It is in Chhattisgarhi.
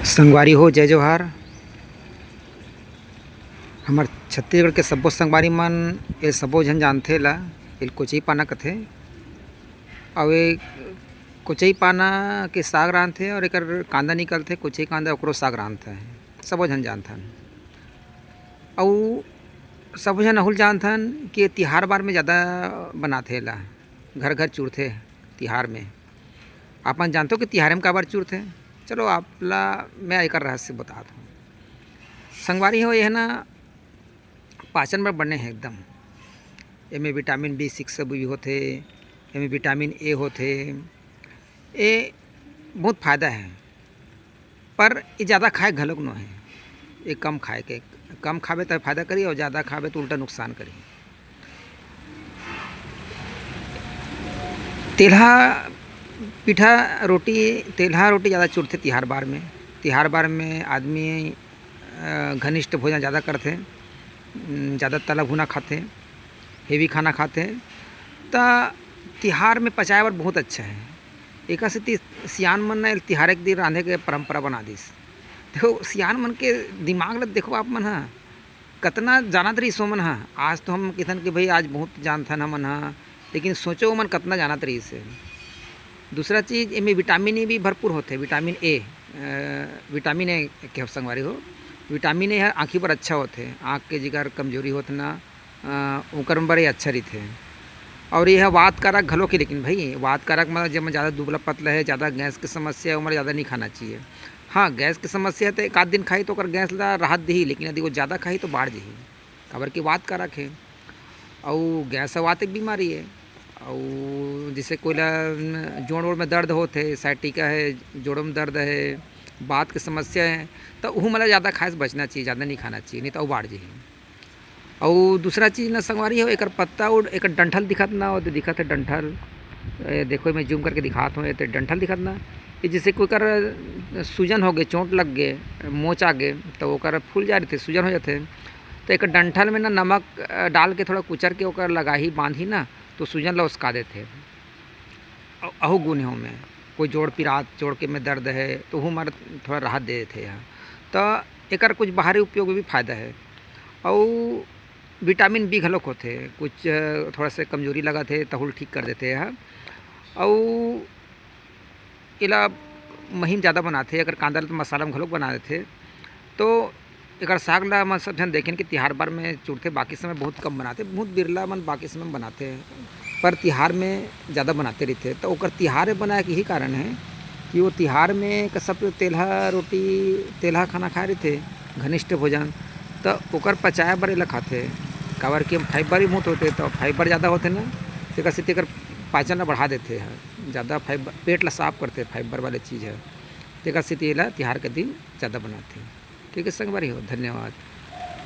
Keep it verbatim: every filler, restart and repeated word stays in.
संगवारी हो, जय जोहार। हमर छत्तीसगढ़ के सब्बो संगवारी मन, ये सब्बो झन जानथे ला, एल कोचई पाना कथे। अउ ये कोचई पाना के साग रांधथे अउ एकर कांदा निकलथे, कोचई कांदा, ओकरो साग रांधथे, सब्बो झन जानथन। अउ सब्बो झन अहू ल जानथन कि तिहार बार में ज़्यादा बनाथे एला, घर घर चुरथे तिहार में। आप मन जानथो कि तिहारे में काबर चुरथे? चलो, आप ला मैं एकर रहस्य बतात हूँ। संगवारी हो, यह ना पाचन बर बने हे एकदम। एमे विटामिन बी सिक्स भी होथे, एमे विटामिन ए होथे, ए बहुत फायदा हे। पर ये ज़्यादा खाए घलोक नो हे, ये कम खाए के, कम खाबे तो फायदा करी अउ ज़्यादा खाबे तो उल्टा नुकसान करी। तेलहा पीठा रोटी, तेलहा रोटी ज़्यादा चुरथे तिहार बार में। तिहार बार में आदमी, अ, घनिष्ठ भोजन ज़्यादा करथे, उम, ज़्यादा तला भुना खाथे, हेवी खाना खाथे, त तिहार में पचाए बर बहुत अच्छा हे। एकर सेती सियान मन न तिहार के दिन रांधे के परंपरा बना दिस। देखो, सियान मन के दिमाग ल देखो आप मन ह, कतना जानत रहिस ओमन ह। आज तो हम किथन कि भाई, आज बहुत जानथन हमन ह, लेकिन सोचो ओमन कतना जानत रहिस हे। दूसरा चीज, एमे विटामिन ए भी भरपूर होथे, vitamin A, uh, vitamin A के संगवारी हो, विटामिन ए ह आँखी बर अच्छा होथे, आँख के जेकर कमजोरी होथे ना, अ, ओकर बर ये अच्छा रहिथे। अउ ये ह वात कारक घलो के, लेकिन भाई, वात कारक मतलब जेमन ज़्यादा दुबला पतला हे, ज़्यादा गैस के समस्या हे, ओमन ज़्यादा नहीं खाना चाहिए। हाँ, गैस के समस्या हे तो एक आध दिन खाही तो ओकर गैस ला राहत दिही, लेकिन यदि वो ज़्यादा खाही तो बाढ़ जही, काबर कि वात कारक हे। अउ गैस ह वात एक बीमारी हे। अउ जैसे कोई ला, न, जोड़ वोड़ में दर्द होत हे, sciatica हे, जोड़ों में दर्द हे, बात के समस्या हे, तो उहू मन ला ज़्यादा खाए से बचना चाहिए, ज़्यादा नहीं खाना चाहिए, नहीं तो अउ बाढ़ जही। अउ दूसरा चीज ना संगवारी हो, एकर पत्ता अउ एकर डंठल दिखत ना, ओदे दिखत हे डंठल, ए, देखो, मैं zoom करके दिखात हूँ, एते डंठल दिखत ना, ये जैसे कोई कर सूजन हो गए, चोट लग गए, मोच आ गए, तो ओकर फूल जा रहिथे, सूजन हो जाथे। तो एकर डंठल में ना नमक, अ, डाल के थोड़ा कुचर के ओकर लगाही, बांधही ना, तो सूजन ला उसका देथे। अ-, अहू गुण हे ओमे। कोई जोड़ पिरात, जोड़ के में दर्द हे, तो ओहू मर थोड़ा राहत दे देथे एहा। तो एकर कुछ बाहरी उपयोग में भी फायदा हे। अउ विटामिन बी घलोक होथे, कुछ, अ, थोड़ा सा कमजोरी लगत हे, तहू ल ठीक कर देथे एहा। अउ एला महीन ज़्यादा बनाथे, एकर कांदा ल तो मसाला में घलोक बना देथे। तो एकर साग ला हमन सब झन देखेन कि तिहार बार में चुरथे, बाकी समय बहुत कम बनाथे, बहुत बिरला मन बाकी समय में बनाथे, पर तिहार में ज़्यादा बनाते रहिथे। तो ओकर तिहार में बनाए के यही कारण हे कि वो तिहार में क-, सब तेलहा रोटी, तेलहा खाना खाए रहिथे, घनिष्ठ भोजन, तो ओकर पचाए बर एला खाथे, काबर कि फाइबर भी बहुत होथे, तो फाइबर ज़्यादा होथे ना, तेकर सेती एकर पाचन ला बढ़ा देथे ह, ज़्यादा फाइबर, पेट ला साफ करथे फाइबर वाले चीज़ ह, तेकर सेती एला तिहार के दिन ज़्यादा बनाथे। ठीक है संगवारी हो, धन्यवाद।